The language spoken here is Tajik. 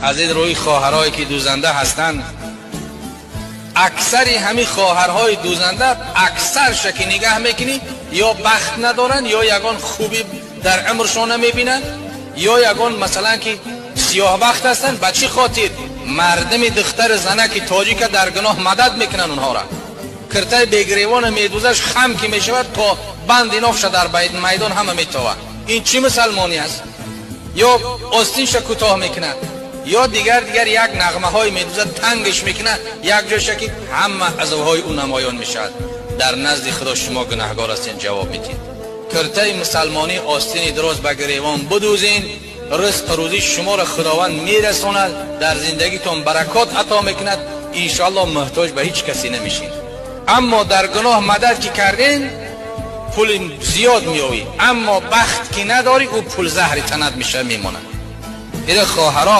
Аз ин рӯи хоҳарҳое ки дӯзанда ҳастанд, аксари ҳамин хоҳарҳои дӯзанда, аксарша ки нигаҳ мекунӣ, ё бахт надоранд, ё ягон хубӣ дар умршон намебинанд, ё ягон, масалан, ки сиёҳбахт ҳастанд. Ба чӣ хотир? Мардуми духтари занаки тоҷика дар гуноҳ мадад мекунанд онҳоро. Киртаи бегиревона медӯзаш, хам ки мешавад, то банди нофша дар майдон ҳама метовад. Ин чӣ мусалмонӣ аст? Ё остинша кӯтоҳ мекунад, ё дигар дигар як нағмаҳое медӯзад, тангаш мекунад як ҷойша, ки ҳама аъзоҳои ӯ намоён мешавад. Дар назди Худо шумо гунаҳгор ҳастед, ҷавоб медиҳед. Киртаи мусалмонӣ, остини дароз ба гиревон бидӯзин, ризқу рӯзӣ шуморо Худованд мерасонад, дар зиндагитон баракот ато мекунад, иншоаллоҳ муҳтоҷ ба ҳеҷ касе намешед. Аммо дар гуноҳ мадад ки кардем, пули зиёд меёвӣ, аммо бахт ки надорӣ, ӯ пул заҳри танат мешавад, мемонад. Ира хоҳаро.